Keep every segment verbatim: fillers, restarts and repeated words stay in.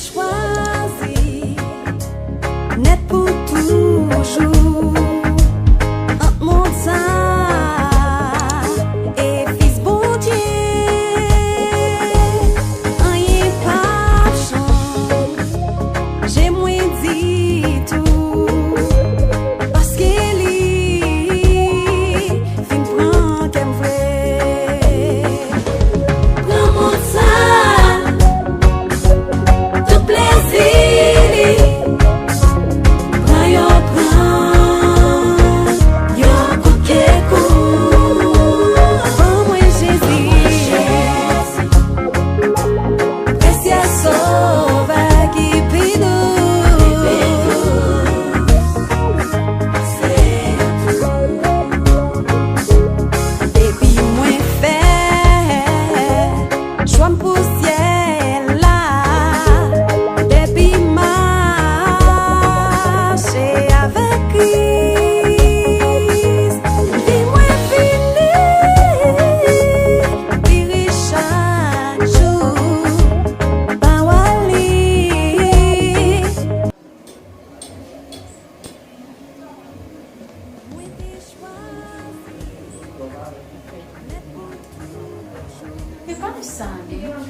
Chwazi nèt pou toujou ant mond sa e Fis Bondye. Anyen p ap chanje mwen ditou, paske li vin pran kè m vre. Pran mond sa, tout plezi li. Pran yo, pran yo kout ke kout. Ban mwen Jezi, Presyè Sovè ki pi dou. Depi mwen fè chwa m pou syèl la, depi m mache avèk Kris, vi mwen vini pi rich chak jou. Pawòl li. Mwen te chwazi. E pa sa, non.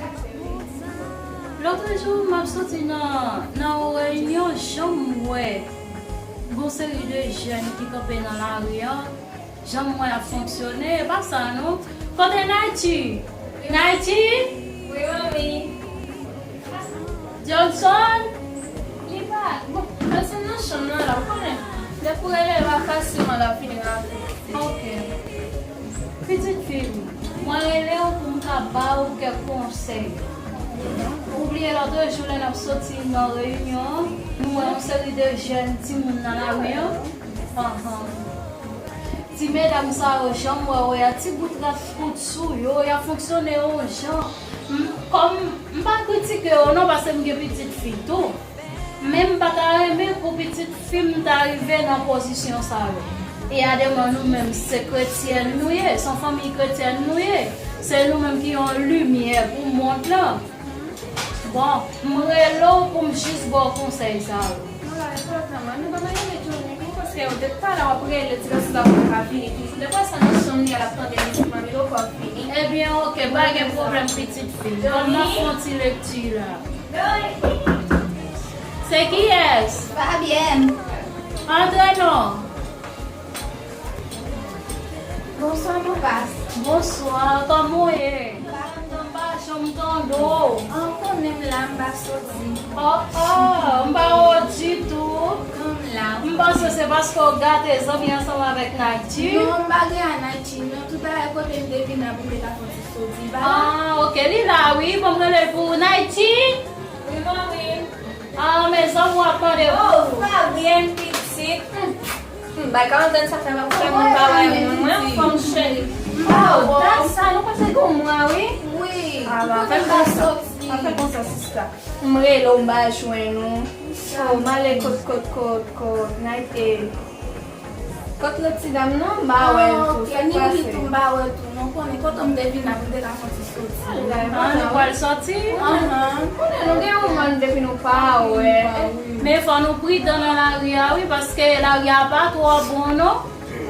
Lòt jou, m ap soti nan, nan yon reyinyon, jan m wè gon seri de jèn ki kanpe nan lari a, jan m wè ap fonksyone, e pa sa, non. Kote Naïti? Naïti? Wi, manmi. Johnson? Li pa, bon, Johnson nan chanm nan la, ou konnen. Depi w rele l, pa fasilman l ap vini rapid. Ok. Pitit fi m, mwen rele w pou m ka ba w kèk konsèy. Ou bliye lòt jou lè n ap soti nan reyinyon an, nou wè yon seri de jèn timoun nan lari an. Anhan. Ti medam sa yo, jan m wè yo a, ti bout rad kout sou yo, y ap fonksyone yon jan. M, kòm, m pa kritike yo non, paske m gen pitit fi tou. Men m pa ta renmen pou pitit fi m ta rive nan pozisyon sa yo. E a demen nou menm, se kretyèn nou ye, se yon fanmi kretyèn nou ye. Se nou menm ki yon limyè pou mond lan. Bon, m rele w pou m jis ba w konsèy sa yo. Mwen la, e pa tan mwen. Nou pa mwen rele Johnny tou, paske depi talè w ap rele ti gason sa pou l ka vini toujou. Depi sa nan chanm li a, l ap tande mizik, manmi, l poko vini. Ebyen, ok, pa gen pwoblèm, pitit fi. Ban m fè yon ti lekti la. Se kiyès? Fabienne. Antre non. Bonswa, mon pas. Bonswa, kòman w ye? M pa janm tande w. An, ou konnen m la, m pa soti. Oh, oh, m pa wè w ditou. Non, m la. M panse se paske w gate zanmi ansanm avèk Naïti. Non, m pa gen a Naïti, non. Toutalè kote m te vin la pou m te ka fè yon ti soti. Ah, ok, li la, wi. Ban m rele l pou ou, Naïti. Wi, manmi. Ah, mezanmi, w ap mande pou ou. Oh, Fabienne pitit. Hmm. Hmm, bay karantèn sa fè m ap fè moun pa wè moun, mwen, fanm cheri. Oh, dat sa, nou pase gon mwa, wi. Wi. Ah, ba, fè konsa. Fè konsa, sista. M rele w, m pa jwenn ou. Oh, m ale kot, kot, kot, kot, Night, eh, kot lòt ti dam nan, m pa wè l tou. Ah, ok, sa k pase? Ni tou, m pa wè l tou. Non, konnen kote m te vin la pou m te ka fè yon ti soti. Ah, nou pral soti? Ahan. Konnen nou gen yon moman depi nou pa wè. Men fò nou pridan nan lari a, wi, paske lari a pa twò bon, non.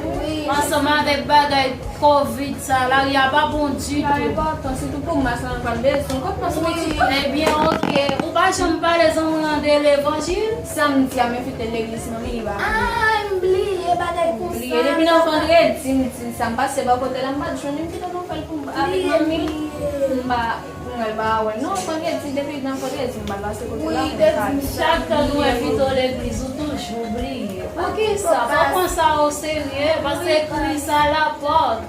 Wi. Ansanm avèk bagay kovid sa, lari a pa bon ditou. Sa enpòtan, sitou pou mas la, nou pral bezwen. Kot mas ou? Wi. Ebyen, ok. Ou pa janm pale zanmi w lan de levanjil? Samdi a, m envite l legliz, manmi, li pa vini. Ah, m bliye bagay konsa. M bliye. Depi nan vandredi, m di sa, m pase bò kote la, m pa t jwenn li, m kite l nan fè l pou m avèk manmi. M pa, m pa wè non, vandredi, depi nan vandredi, m pa pase kote la. Wi, te di m sa. Chak tan nou envite w legliz, ou toujou bliye. Poukisa? Pa pran sa o serye, paske Kris a la pòt.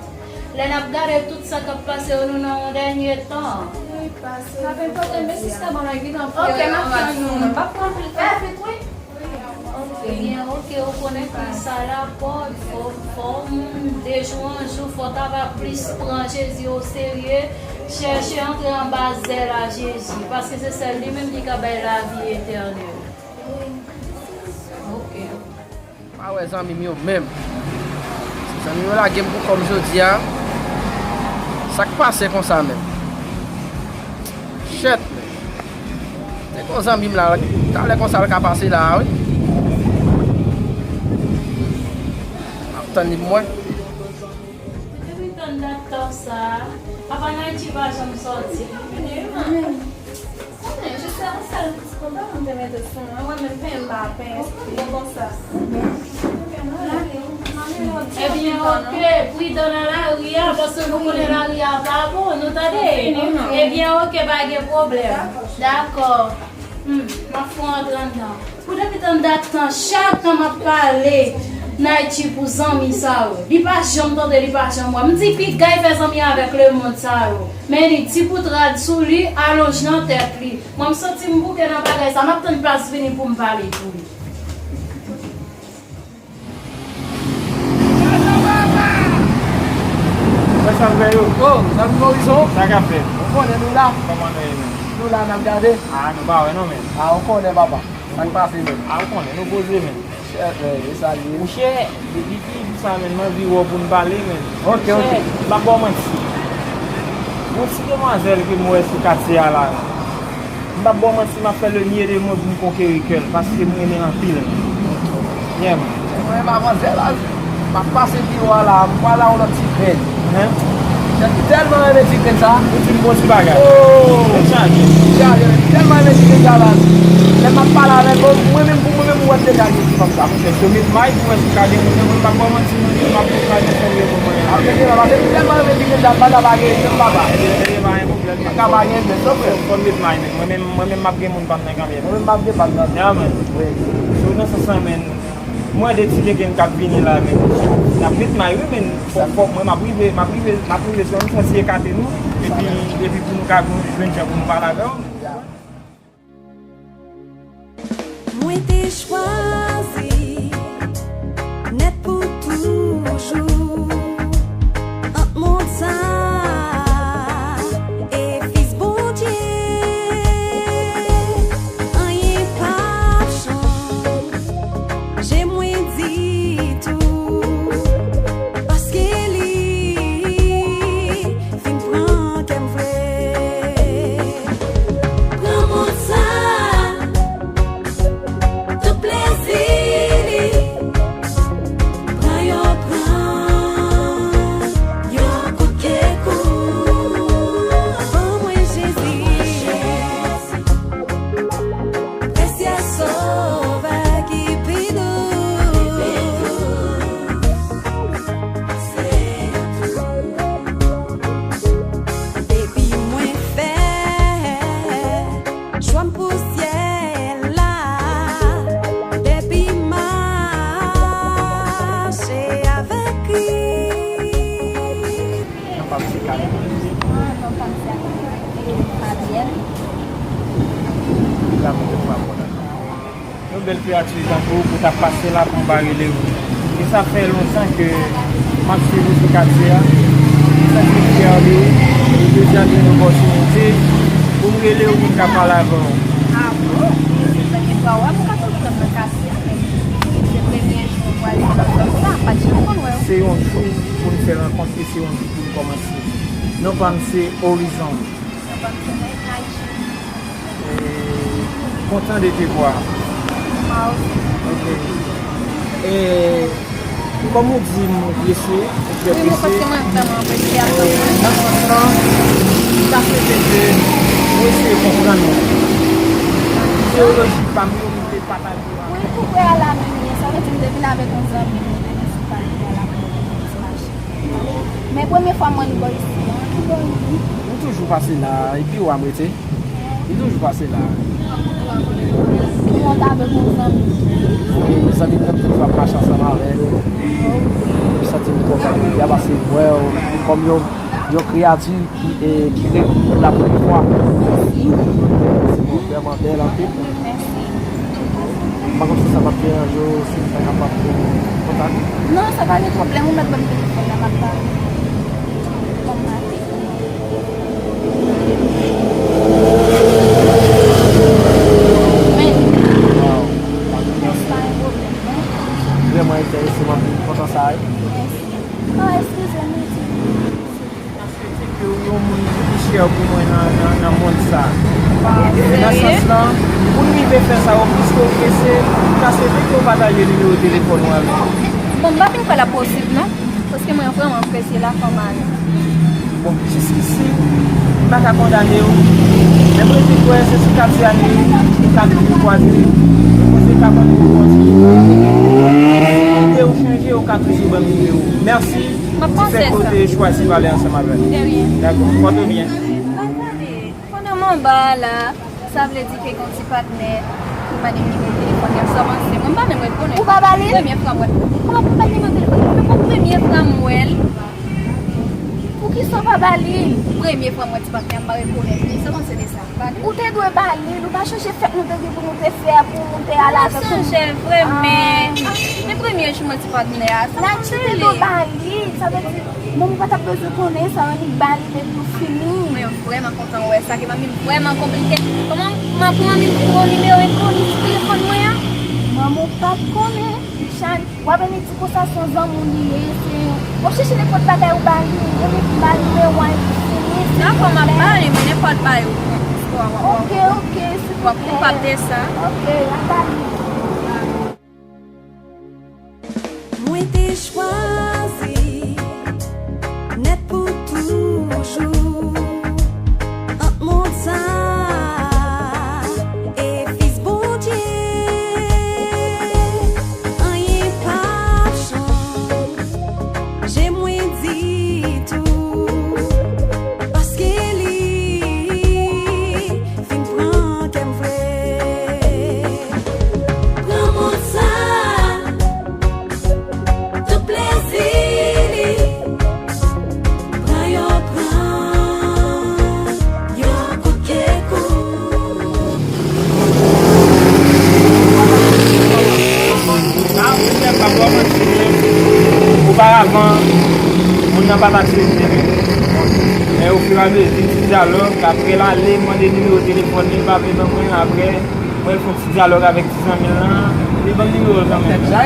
Lè n ap gade tout sa k ap pase yo, nou nan yon dènye tan. Wi, pase. Pa gen pwoblèm, men sista, ban mwen gentan fè. Ok, m ap tann ou. M p ap pran anpil tan. Fè vit, wi. Ok. Ebyen, ok, ou konnen Kris a la pòt, fò, fò moun de jou an jou, fò ta va plis pran Jezi o serye, chèche antre anba zèl a Jezi, paske se sèl li menm ki ka bay lavi etènèl. Ok. Pa wè zanmi m yo menm. Se zanmi m yo lage m pou kò m jodi a. Sa k pase konsa menm? Shit, menm. Se gon zanmi m la, talè konsa l ka pase la, wi. M ap tann li pou mwen. Depi tann dat tan sa, apa Naytchi pa janm sòti. Konnen, jis yon sèl ti kontan m te mete sou mwen. Mwen menm, penyen m pa penyen, se bon konsa. Ebyen, oke, pridan nan lari a, paske nou konnen lari a pa bon, nou tande? Ebyen, oke, pa gen pwoblèm. Dakò. Hmm, m ap fè w antre anndan. Pou depi tann dat tan, chak tan m ap pale Naytchi pou zanmi sa yo. Li pa janm tande, li pa janm wè. M di pigay fè zanmi avèk lemonn sa yo. Men li di pou trad sou li, alonj nan tèt li. Mwen, m santi m bouke nan bagay sa. M ap tann plas vini pou m pale pou li. Mwen sa m fè yo. Oh, zanmi Morison. Sa k ap fèt? Ou konnen nou la. Kòman nou ye menm? Nou la, n ap gade. Ah, nou pa wè non, menm. Ah, ou konnen, papa. Sa k pase, menm? Ah, ou konnen, nou poze, menm. Chè, eh, e sa l ye. Monchè, depi ki jou sa, menm, m anvi wè w pou n pale, menm. Ok, ok. Monchè, m p ap ba w manti. Gon ti demwazèl ke m wè sou katye a la. M p ap ba w manti, m ap fè le mieux de moi pou m konkeri kè l, paske m renmen l anpil. Yeah, man. Mwen menm avan zè la, m ap pase biwo a la, m pral a yon lòt ti grenn. Hen? Tèt m tèlman renmen ti grenn sa. Ou di m bon ti bagay. Oh! Tèt chaje. Chaje, men m tèlman renmen ti grenn sa la. Lè m ap pale avè l, bon, mwen menm pou mwen menm, m wè m deja gen ti fanm sa. Monchè, show me mic, mwen sou ka gen moun, mwen pa ba w manti, mwen menm m ap tou ka gen fanm yo pou mwen. Ap gen fanm, paske m tèlman renmen ti grenn sa, m pa ta pa gen, menm papa. Ebyen, ebyen, pa gen pwoblèm. Ka pa gen, men, so frè. Fò m met may, men. Mwen menm, mwen menm, m ap gen moun pa m nan kanmenm. Mwen menm, m ap gen pa m nan. Ya, men. Wi. So, nan sans sa, men, mwen, de ti legen k ap vini la, men. N ap met may, wi, men. Fò, fò, mwen, m ap rive, m ap rive, m ap rive, so, m santi ekate nou. Epi, epi pou nou ka jwenn jan pou nou pale avè w. Ya. Mwen te chwazi nèt pou toujou ant mond sa e Fis Bondye. Anyen p ap chanje mwen ditou, paske li fin pran kè m vre. Pran mond sa, tout plezi li. Pran yo, pran yo kout ke kout. Ban mwen Jezi. Presyè Sovè ki pi dou. Depi mwen fè chwa m pou syèl la, depi m mache avèk Kris. Non pa m se Karen. Ah, non pa m se Fabienne. Yon bèl kreyati tankou w pou t ap pase la pou m pa rele w. E sa fè lontan ke m ap swiv ou sou katye a. M santi m fyè de ou. E jodi a m gen opòtinite pou m rele w pou m ka pale avè w. Ah bon? Se premye fwa w wè m, ou ka toujou wè m nan katye a, men se premye jou m wè w nan zòn sa, m pa t janm konn wè w. Se yon jou pou n fè rankont e se yon jou pou n kòmanse. Non pa m se Horizon. Sa pa m se Naytchi. E, kontan de te vwa. Mwen osi. Ok. E, kòm ou di m ou prese, ou trè prese. Wi, men paske mwen vrèman apresye atann mwen. Nan sans lan, m ta swete ke ou eseye konprann mwen. Ideoloji pa m yo, m te pataje yo avè w. Wi, pou kwè a la menm, sa vle di m te vin avèk yon zanmi m, nou te vin sou pale a la pou nou ti mache. Men premye fwa m wè nou bò isi a. Ou toujou pase la, epi w a m rete. Li toujou pase la. Ou konn ta vle pou zanmi. Wi, zanmi m nan toujou ap mache ansanm avè l. M santi m kontan de li a, paske m wè w kòm yon, yon kreyati ki, e, ki rekrite pou la premye fwa. Mèsi. Se vrèman bèl anpil. Mèsi. M pa konn si sa p ap deranje w, si m ta kapab pran kontak. Non, sa pa gen pwoblèm, ou mèt ban m telefòn nan, m ap ba ou. Ban m mache. Men, pa gen pwoblèm, non. Vrèman enterese, m ap kontan sa, wi. Mèsi. Oh, eskize m, wi. M ta swete ke w yon moun ki pi chè pou Mwen nan, nan, nan mond sa. Nan sans lan, pou n rive fè sa oplis ke w prese, m ta swete ke w pataje nimewo telefòn ou avè m. Bon, m pa fin kwè l ap posib non, paske mwen vrèman apresye lafanm a nou. Bon, jiskisi, m pa ka kondane w, men mwen te kwè se sou katye a nou ye, e ka toujou kwaze, e konsa ka ban nou opòtinite. Lide w chanje, ou ka toujou ban m nimewo. Mèsi. M ap panse sa. Difèt ke w te chwazi pale ansanm avè m. De rien. Dakò, pòte w byen. Pandan m anba a la, sa vle di ke gen yon ti patnè ki mande m nimewo telefòn li, sa w panse? Mwen m pa menm rekonèt. Ou pa ba li? Premye fwa m wè. Ou pa ba li nimewo telefòn li? Mwen premye fwa m wè l. Poukisa w pa ba li? Premye fwa m wè ti patnè a, m pa rekonèt li. Sa w panse de sa? Ou te dwe ba li l, ou pa chonje fèt nou te gen pou nou te fè a pou nou te ale avèk ou. Mwen sonje vre, men se premye jou mwen ti patnè a, sa m te dwe ba li, sa vle di, menm ou pa t ap bezwen konnen sa, annik ba li, men pou fini. Mwen vrèman kontan wè sa, ke manmi m vrèman konplike. Kòman, kòman manmi m pran nimewo enkoni sou telefòn mwen an? Manman w pa t konnen, Michane. W ap vin di konsa se yon zanmi w li ye, se, w ap chèche nenpòt bagay ou ba li, ou menm ba li, men w al fini, silvouplè. Dakò, m ap ba li, men nenpòt bagay ou pran. Ok, ok, silvouplè. W ap koupab de sa. Ok, m ap ba li. Mwen te chwazi nèt pou toujou ant mond sa e fis Bondye. Anyen p ap chanje mwen ditou, paske li fin pran kè m vre. Pran mond sa, tout plezi li, pran yo, pran yo kout ke kout. Oparavan, moun nan pa t aksepte. Men ofiramezi, ti dyalòg, apre l ale, mande nimewo telefòn li, l pa vle ban mwen, apre, mwen fè yon ti dyalòg avèk ti zanmi l lan, li ban m nimewo l kanmenm. Mwen,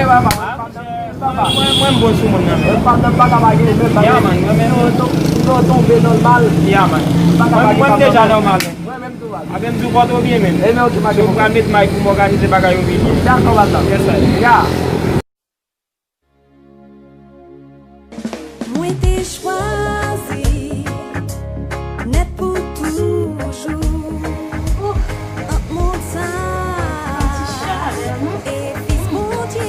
mwen, mwen m bon sou moun nan, men. Ya, man, mwen menm. Tonbe nòmal. Ya, man. Mwen, mwen m deja nòmal, men. Mwen menm tou, baz. Apre m di w pòte w byen, men. Ebyen, ok, m ap. So, m pral met may pou m òganize bagay yo pi byen. Dakò, baz la. Yes, sir. Ya. Mwen te chwazi nèt pou toujou ant mond sa e fis Bondye.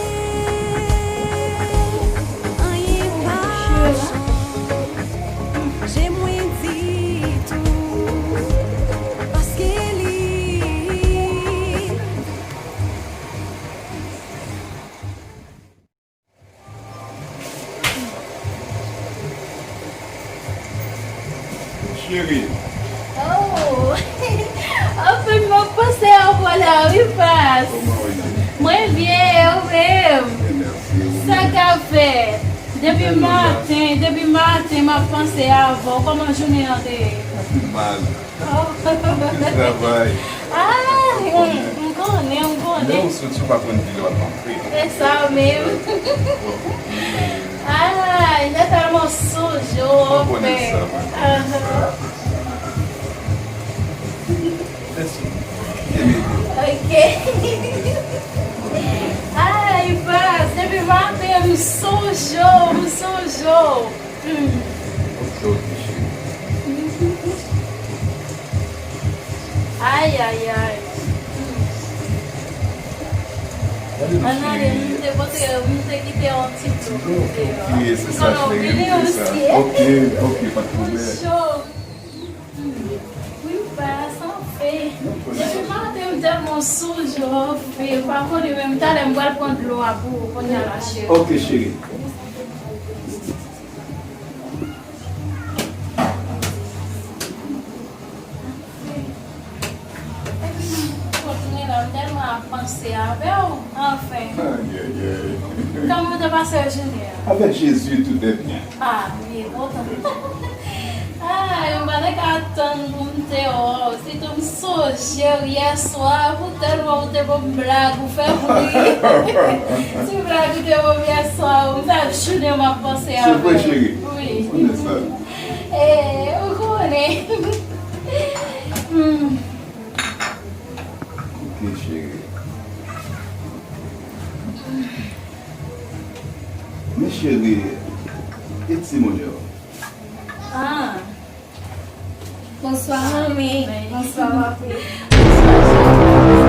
Anyen pa chanje mwen ditou, paske li Cheri. Oh! Anfen, m ap panse a w la, wi, Pas. Kòman w ye? Mwen byen, e ou menm? Byen, mèsi. Ou menm? Sa k ap fèt? Depi maten, depi maten, m ap panse avè w. Kòman jounen an te ye? Mal. Oh. Travay. Ah, m, m konnen, m konnen. Lè ou soti, ou pa konn kilè w ap antre. Se sa menm. Ah, Natal, mwen sonje w anfen. Mwen konnen sa, mwen konnen sa. Mèsi. Ok. Ay, Pas, depi maten, m sonje w, m sonje w. Hmm. Ok, ok, cheri. Ay, ay, ay. Hmm. Ann ale, m te pote, m te kite yon ti dlo pou tèt ou. Wi, se sa, cheri, m te sa. Ok, ok, pa t pwoblèm. M cho. Hmm. Wi, Pas, anfen. Depi maten, m tèlman sonje w, anfen. Pa konnen menm, talè m pral pran dlo a pou ou, kounye a la, cheri. Ok, cheri. Epi, kounye a la, m tèlman ap panse avè w, anfen. Ay, ay, ay. Kòman w te pase jounen an? Avec Jésus, tout est bien. Ah, m byen kontan. Ay, m pa t ka tann pou m te wè w. Sitou m sonje w yè swa, pou tèlman ou te ban m blag, ou fè m ri. Ti blag ou te ban m yè swa, m sa jounen m ap panse avè w. Se vre, cheri. Wi. Ou konnen sa. E, ou konnen. Cheri, e ti moun yo? Ah. Bonswa, manmi. Bonswa, papi.